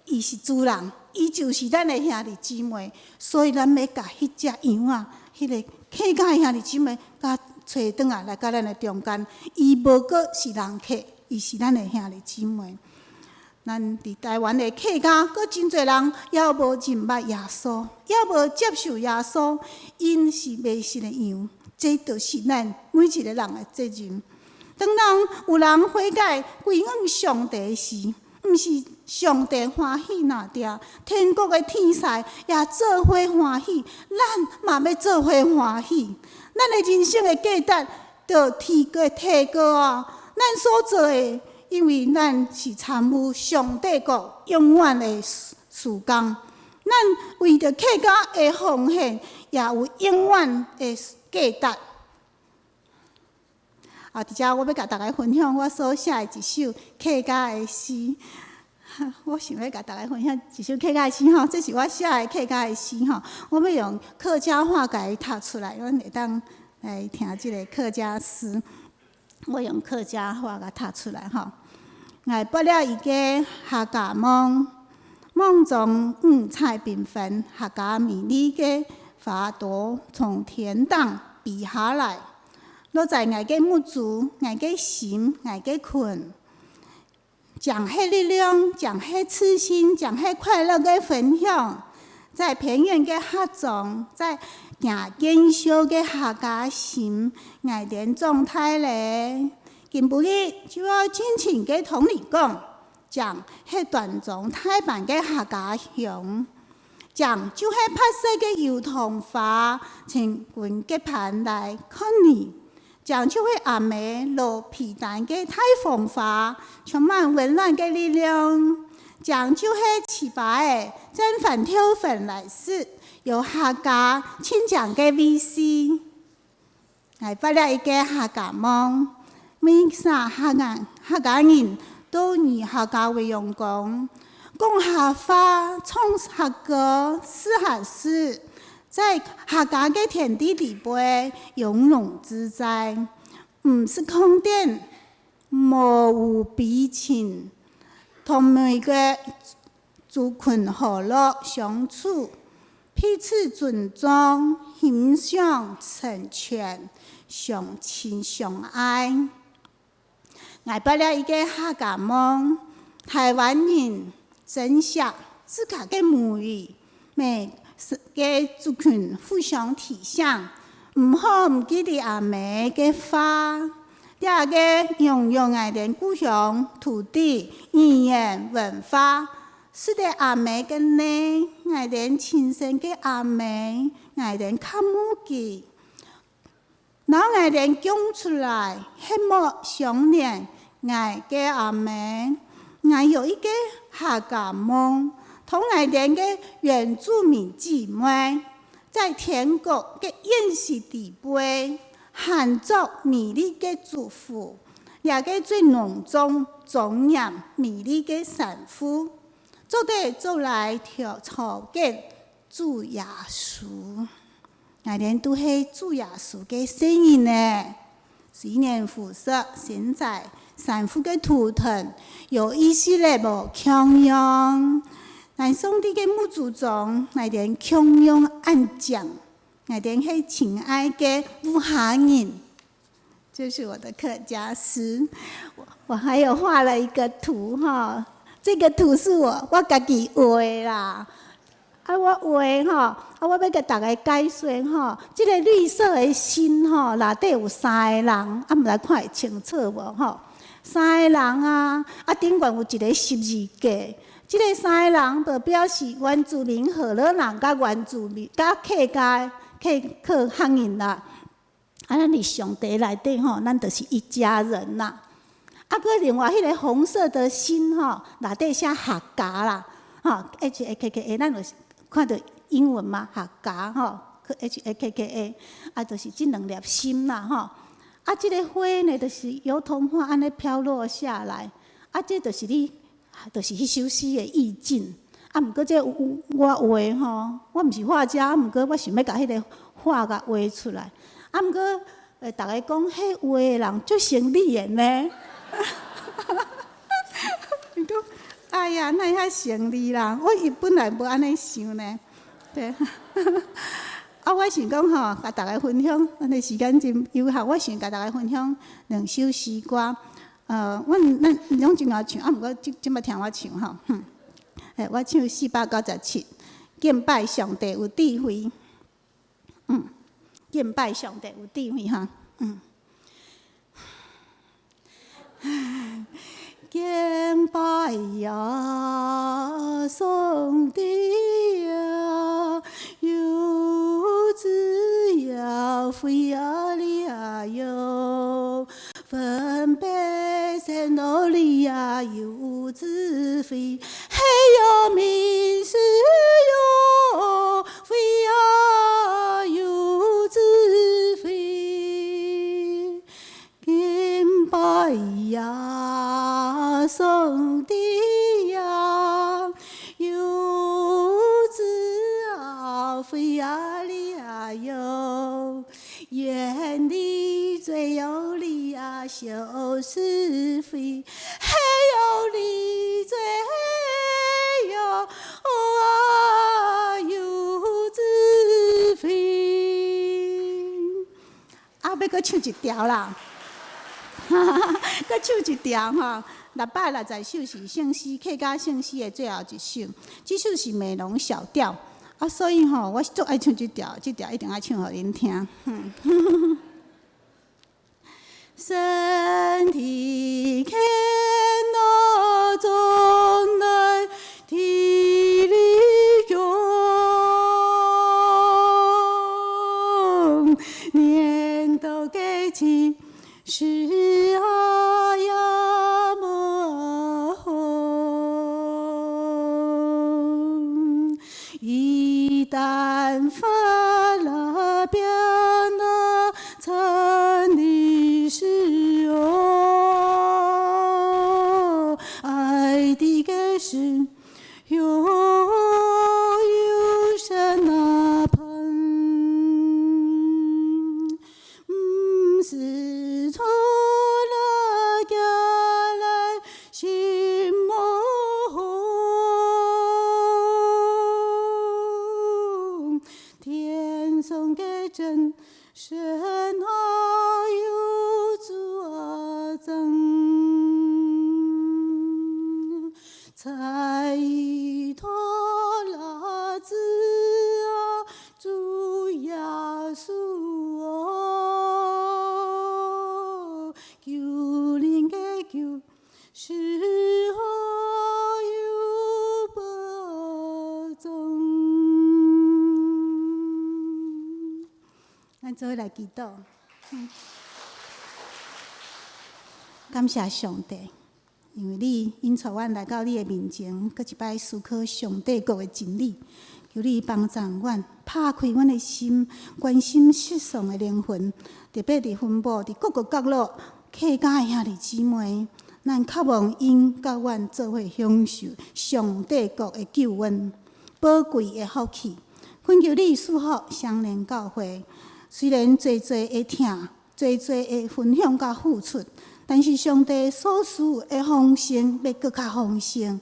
伊是主人，伊就是咱的兄弟姊妹，所以咱欲共彼隻羊仔，彼个客家的兄弟姊妹，共揣轉來來到咱的中間，伊無閣是人客，伊是咱的兄弟姊妹。咱佇台灣的客家，閣真濟人猶無認捌耶穌，猶無接受耶穌，𪜶是迷失的羊，這就是咱每一个人的責任。當人有人悔改歸向上帝時，毋是上帝歡喜爾爾，天國的天使也做伙歡喜，咱嘛欲做伙歡喜。咱的人生的價值就提高提高啊！咱所做的，因為咱是參與上帝國永遠的事工，咱為著客家的奉獻，也有永遠的價值。啊，佇遮我欲共大家分享我所寫的一首客家的詩。我想欲共大家分享一首客家的詩吼，這是我寫的客家的詩吼。我欲用客家話共伊讀出來，阮會當來聽這个客家詩。我用客家話共讀出來吼。𠊎發了一个客家夢，夢中五彩繽紛，客家美麗个花朵從天堂飛下來，落在𠊎个目珠、𠊎个心、𠊎个魂，將彼力量，將彼自信，將彼快樂个分享，在偏遠个客莊，在行堅守个客家心，𠊎點狀態咧。今晡日就愛盡情个同你講，講彼端莊大方个客家鄉，將就彼拍攝个油桐花成群結伴來看你，將就彼暗暝落被單个太陽花，充滿溫暖个力量，將就彼七八个正反挑粉來食，有客家親像个美食，𠊎發了一个客家夢，每啥客家客家人都以客家為榮光。講客話、唱客歌、食客食，在客家个田地裡背雍容自在，毋是空殿，無有悲情，同每個族群和樂相處，彼此尊重、欣賞、成全、相親相愛。𠊎發了一個客家夢，台灣人珍惜自家个母語，每個族群互相提醒，毋好毋記得阿媽个話，這个擁有𠊎哋故鄉土地、語言、文化，使得阿媽个奶，𠊎哋親生个阿媽，𠊎哋較母記，然後𠊎哋講出來，血脈相連，𠊎个阿媽。𠊎有一個客家夢，同𠊎哋个原住民姊妹，在天國个宴席底背，喊作美麗个祝福，也個最隆重、莊嚴、美麗个產婦，做得做來朝見主耶穌。𠊎哋都係主耶穌个聖人呢，雖然膚色、身材、產婦个圖騰有以色列無共樣，但上帝个母祖宗，𠊎哋共樣按講，𠊎哋係親愛个烏哈人。這是我的客家詩，我還有畫了一個圖哈，這個圖是我家己畫的啦。啊，我畫吼，啊，我欲共大家解說吼，這个綠色的心吼，內底有三个人，啊，毋知看會清楚無吼？三個人啊，啊，頂懸有一个十字架，這个三個人就表示原住民河洛人佮原住民佮客家客客漢人啦。啊，咱佇上帝內底吼，咱就是一家人啦。啊，閣另外彼个紅色的心吼，內底寫客家啦，吼，H A K K A，咱就是看著英文嘛，客家吼，H A K K A，啊，就是這兩粒心啦，吼。啊，這个花呢，就是油桐花按呢飄落下來，啊，這就是你，就是彼首詩的意境。啊，毋過這我畫吼，我毋是畫家，毋過我想欲共彼个畫共畫出來。啊，毋過，逐家講，彼畫的人足生理的呢。伊講，哎呀，哪會遐生理啦？我伊本來無按呢想呢，對。啊，我想講吼，共大家分享，咱的時間真有限，我想共大家分享兩首詩歌。阮咱攏真𠢕唱，啊，毋過這這擺聽我唱吼。我唱497，敬拜上帝有智慧。敬拜上帝有智慧哈。敬拜呀，上帝呀，有智呀，慧呀，理呀喲，分別善惡里呀，有智慧，嘿喲，明事喲，慧呀，有智慧，敬拜呀，上帝呀，有智啊，慧呀，理呀喲，遠離罪惡裡呀，修是非，嘿喲，離罪喲，有智慧。啊，欲閣唱一條啦，閣唱一條吼。660首是聖詩，客家聖詩的最後一首，這首是美濃小調。啊，所以吼，我足愛唱這條，這條一定愛唱予恁聽。身體健那壯來，體力強。但發那變那參的是哦，愛的個是有有神那盼，毋是錯啦行來心無紅，天上的真神啊有主啊真，才依托拉子啊主耶穌哦，求靈的救是何有保障？咱做伙來祈禱。感謝上帝，因為你引帶阮來到你的面前，閣一擺思考上帝國的真理。求你幫助阮，拍開阮的心，關心失喪的靈魂，特別佇分布佇各個角落客家的兄弟姊妹，咱渴望𪜶佮阮做伙享受上帝國的救恩，寶貴的福氣。懇求你賜福雙連教會，雖然濟濟會疼，濟濟會分享佮付出，但是上帝所賜的豐盛欲閣較豐盛，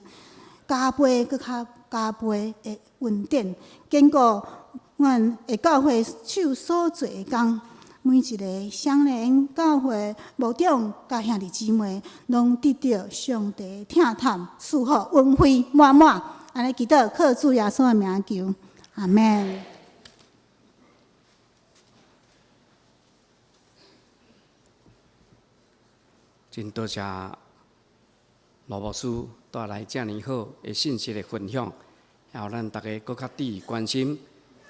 加倍閣較加倍的恩典，堅固阮的教會手所做的工，每一个雙連教會牧長佮兄弟姊妹，攏得著上帝疼疼賜福恩惠滿滿。按呢祈禱，靠主耶穌的名求，阿們。真多謝羅牧師帶來遮爾好的信息的分享，予咱逐家閣較注意關心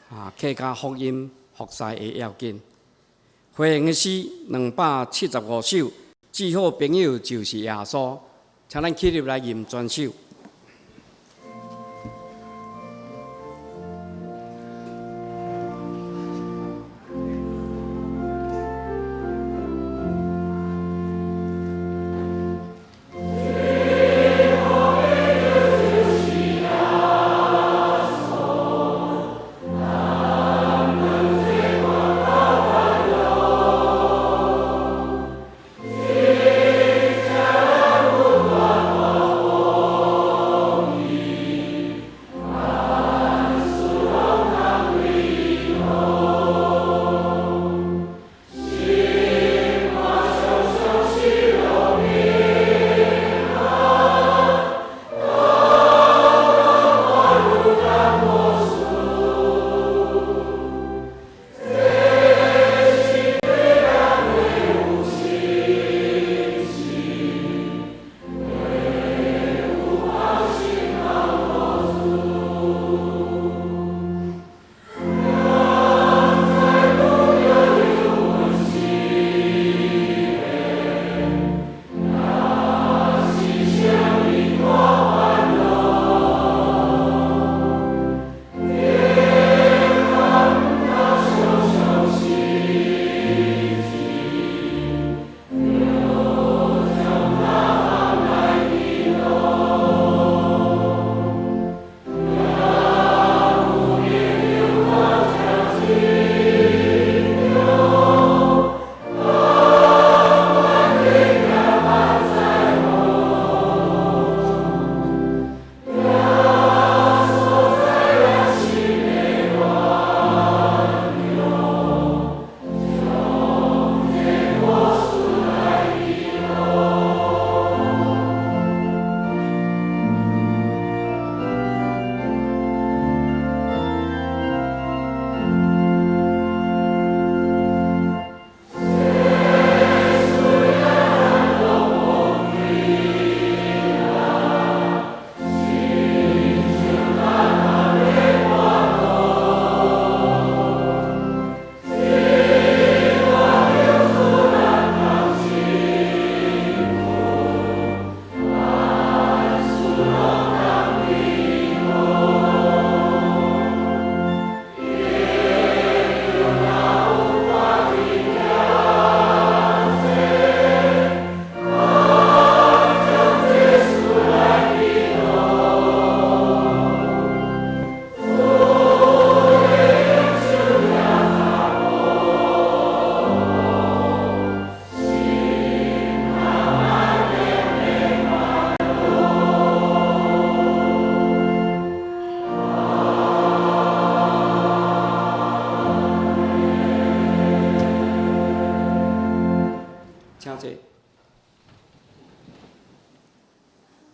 啊客家福音服侍的要緊。回應的詩275首，至好朋友就是耶穌，請咱起立來吟全首。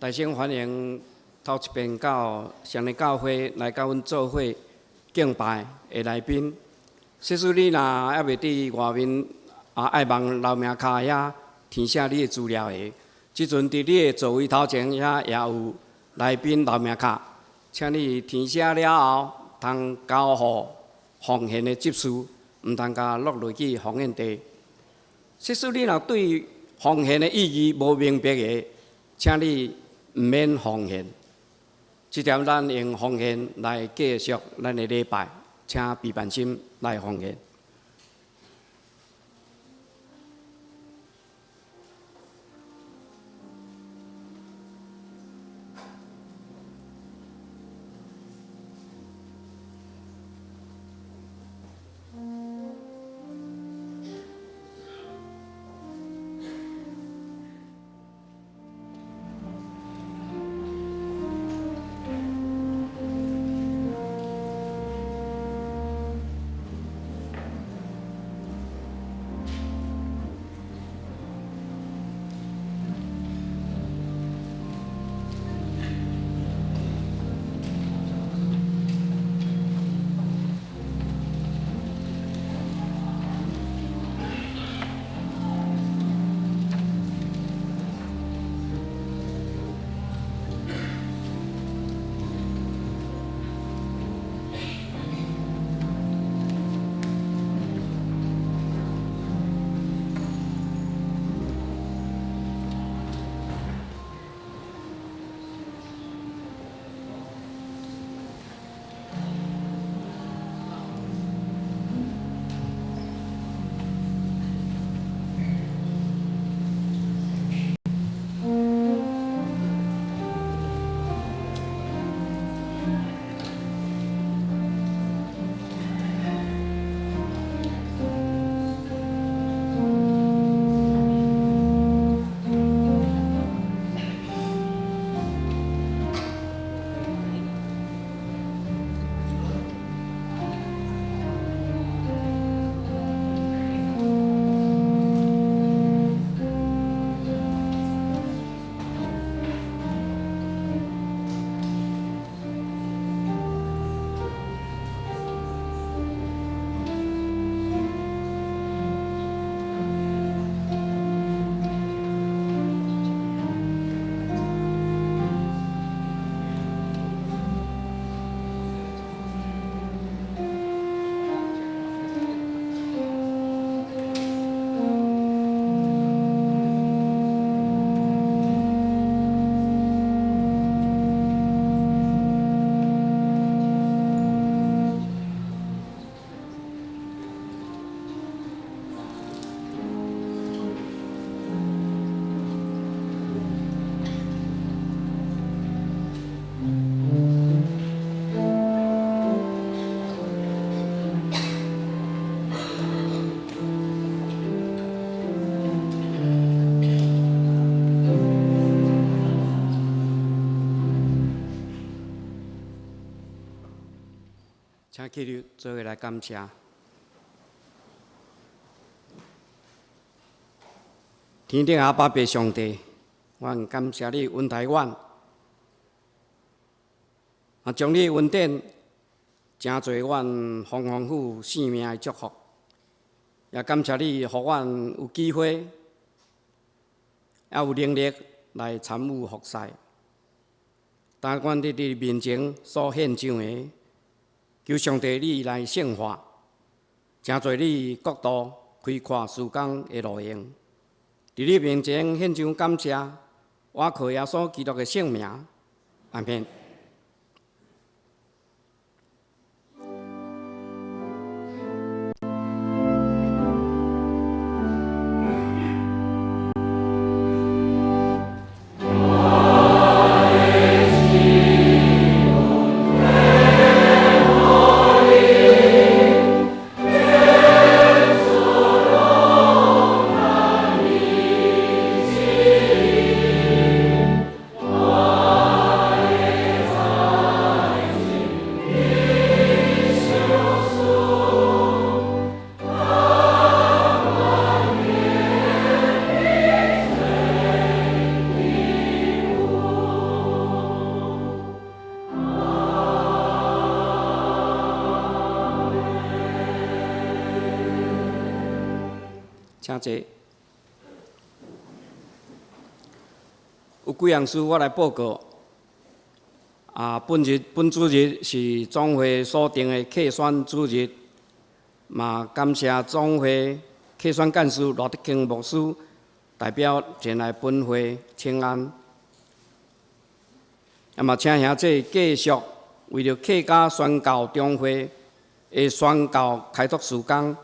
大聲歡迎頭一遍到上帝教會來佮阮做伙敬拜的來賓。假使你若猶未佇外面啊，愛網留名卡遐填寫你的資料的，這陣佇你的座位頭前遐也有來賓留名卡，請你填寫了後，通交予奉獻的執事，毋通共落落去奉獻袋。假使你若對奉獻的意義無明白的，請你毋免奉獻。這點咱用奉獻來繼續咱的禮拜，請備辦心來奉獻。請起立，做伙來感謝。天頂阿爸父上帝，阮感謝你恩待阮，啊，將你恩典成做阮豐豐富生命的祝福，也感謝你，予阮有機會，也有能力來參與服侍。但阮佇你面前所獻上的，求上帝你來聖化，成做你國度開闊事工的路用。佇你面前獻上感謝，我靠耶穌基督的聖名，阿們。請坐。有幾項事我來報告。啊，本日本主日是總會所定的客選主日，嘛感謝總會客選幹事羅德慶牧師代表前來本會請安。啊嘛，請兄弟繼續為著客家宣教中會的宣教開拓事工，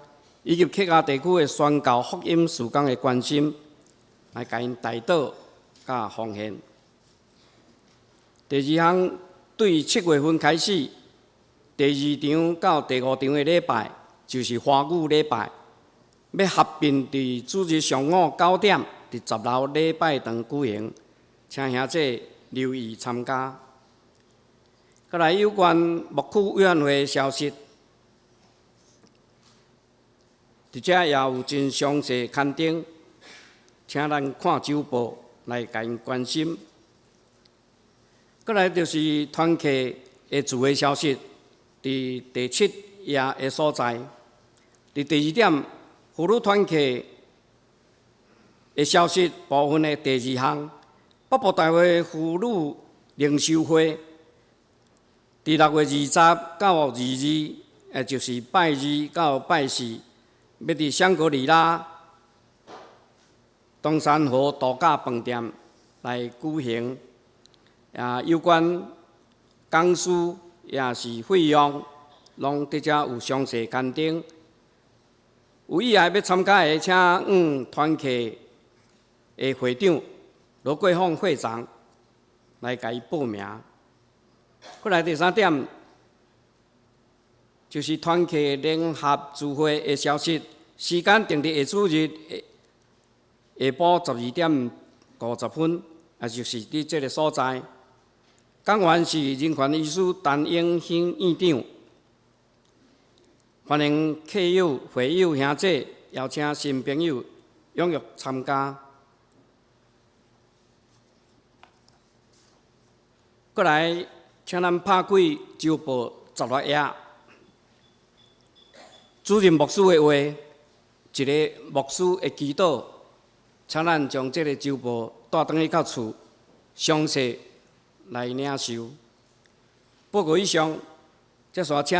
以及客家地區的宣教福音事工的關心，來共𪜶代禱佮奉獻。第二項，對7月份開始，第二場到第五場的禮拜，就是華語禮拜，欲合併佇主日上午9點，佇10樓禮拜堂舉行，請兄弟留意參加。閣來有關牧區委員會的消息，佇遮也有真詳細刊登，請咱看週報來共𪜶關心。閣來就是團契的聚會消息，佇第七頁的所在。佇第二點，婦女團契的消息部分的第二項，北部大會婦女靈修會，佇6月20到22，也就是拜二到拜四，欲佇香格里拉冬山河度假飯店來舉行。啊，有關講師也是費用，攏佇遮有詳細刊登。有意愛欲參加的，請向團契的會長羅桂鳳會長來共伊報名。閣來第三點，就是團契聯合聚會的消息，時間定佇下主日下晡12點50分，也就是佇這个所在。講員是人權醫師陳永興院長，歡迎客友、會友、兄弟，邀請新朋友踴躍參加。閣來，請咱拍開週報16頁，主任牧師的話，一个牧師的祈禱，請咱將這个週報帶轉去到厝，詳細來領受。報告以上，接續請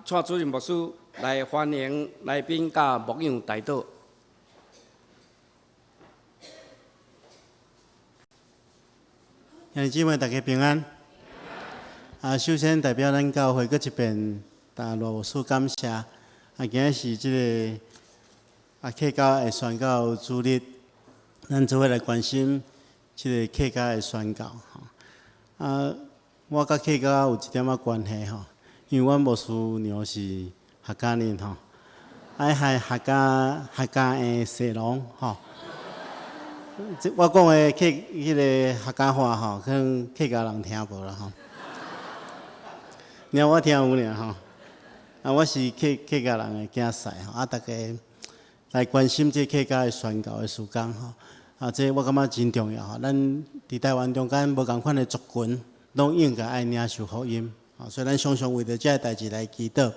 蔡主任牧師來歡迎來賓佮牧養代禱。兄弟姊妹，大家平安。啊，首先代表咱教會閣一遍，共羅牧師感謝。啊，今仔是這个啊客家的宣教主日，咱做伙來關心這个客家的宣教。啊，我佮客家有一點仔關係吼，因為阮牧師娘是客家人吼，啊，係客家的社龍吼。這我講的客彼个客家話吼，可能客家人聽無啦吼。爾我聽有爾吼，啊，我是客家人的囝婿吼，啊，逐家來關心這客家的宣教的事工吼。啊，這我感覺真重要吼。咱佇台灣中間無仝款的族群，攏應該愛領受福音。啊，所以咱常常為著這个代誌來祈禱。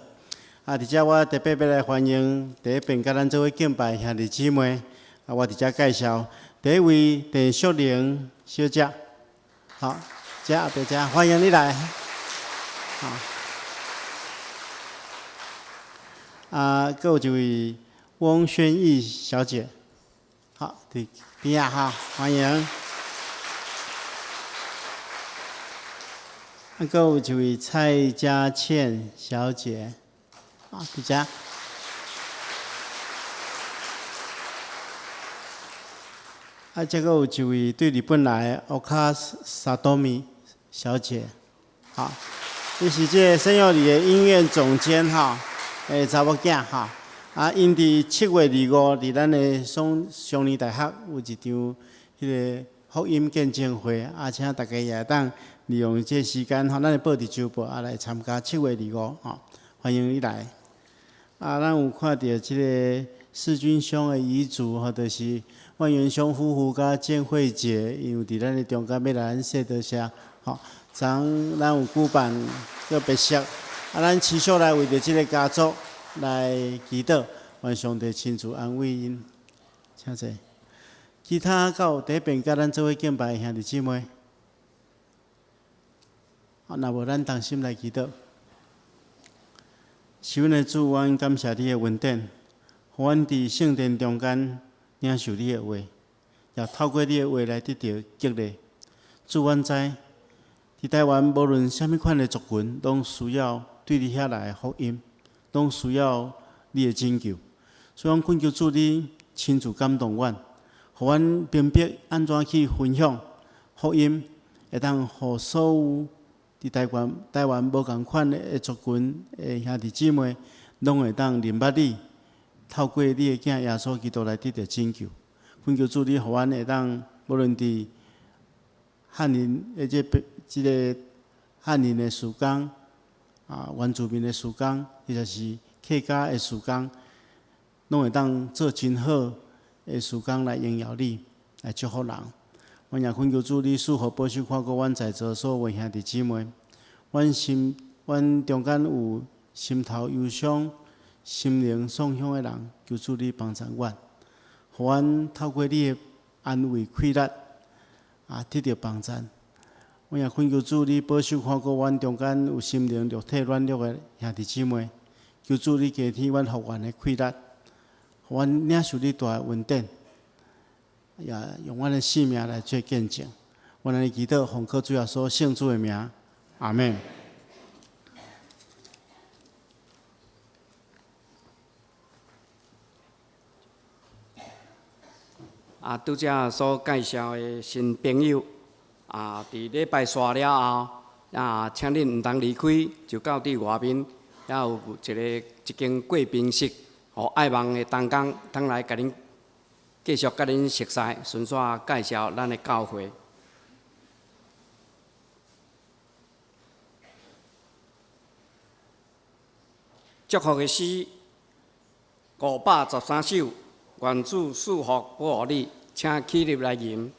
啊，佇遮我特別欲來歡迎佇彼邊佮咱做伙敬拜兄弟姊妹。啊，我佇遮介紹第一位鄭淑玲小姐，好，遮後壁遮歡迎你來。好，啊，閣有一位翁宣義小姐，好，佇邊仔哈，歡迎。啊，閣有一位蔡佳倩小姐，啊，佇遮。啊，這閣有一位對日本來的奧卡薩多米小姐，好，伊是這个聖樂里的音樂總監哈，欸，查某囝哈，啊，𪜶佇7月25佇咱的雙雙年大學有一場彼个福音見證會，啊，請大家也會當利用這个時間吼，咱會報佇週報啊來參加7月25吼，歡迎你來。啊，咱有看著這个世軍兄的遺囑吼，就是萬元兄夫婦佮建慧姐，𪜶有佇咱的中間欲來咱說多謝，吼。昨昏咱有舉辦閣別冊，啊，咱持續來為著這个家族來祈禱，願上帝親自安慰𪜶。請坐。其他閣有佇彼邊佮咱做伙敬拜的兄弟姊妹，啊，若無咱同心來祈禱。是阮的主，阮感謝你的恩典，予阮佇聖殿中間領受你的話，也透過你的話來得著激勵。主，阮知佇台灣無論啥物款的族群，攏需要對你遐來的福音，攏需要你的拯救。所以，阮懇求主你親自感動阮，予阮明白按怎去分享福音，會當予所有佇台灣無仝款的族群的兄弟姊妹，攏會當認捌你，透過你的囝耶穌基督來得著拯救。懇求主你，予阮會當無論佇漢人的這個漢人的事工，啊，原住民的事工，或者是客家的事工，攏會當做真好的事工來榮耀你，來祝福人。阮也懇求主，你賜福保守看顧阮在座所有兄弟姊妹。阮中間有心頭憂傷、心靈創傷的人，求主你幫助阮，予阮透過你的安慰、氣力，啊，得著幫助。阮也懇求主，你保守看顧阮中間有心靈肉體軟弱的兄弟姊妹，求主你加添阮復原的氣力，予阮領受你大的恩典，也用阮的性命來做見證。阮按呢祈禱，奉靠主耶穌聖子的名，阿們。啊，拄才所介紹的新朋友，啊，佇禮拜煞了後，啊，請恁毋通離開，就到佇外面，遐有一間貴賓室，予愛望的同工通來共恁繼續共恁熟似，順紲介紹咱的教會。祝福的詩513首，願主賜福保護你，請起立來吟。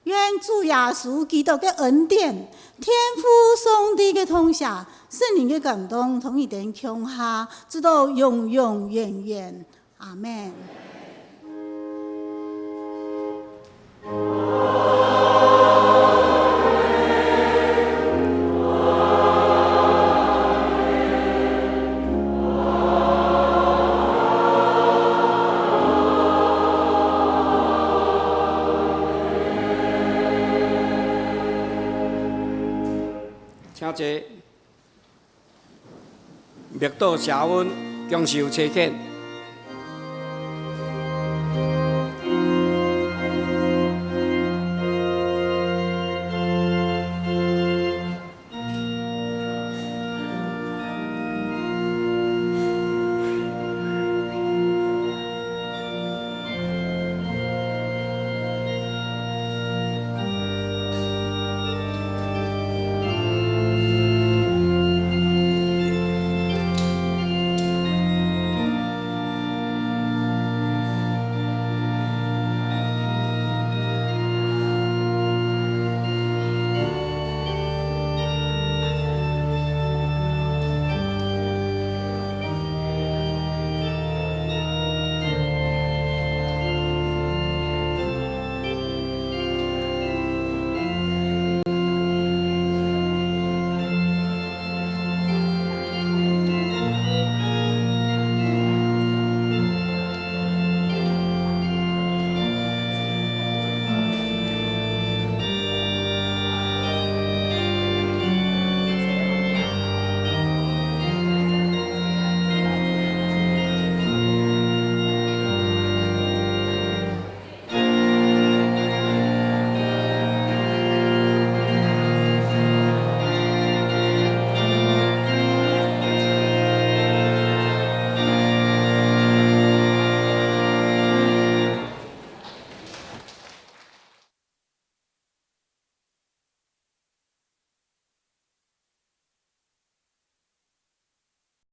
願主耶穌基督的恩典、天父上帝的同在、聖靈的感動，同一點強下，直到永永遠遠。阿們。請坐。默禱謝恩，享受差遣。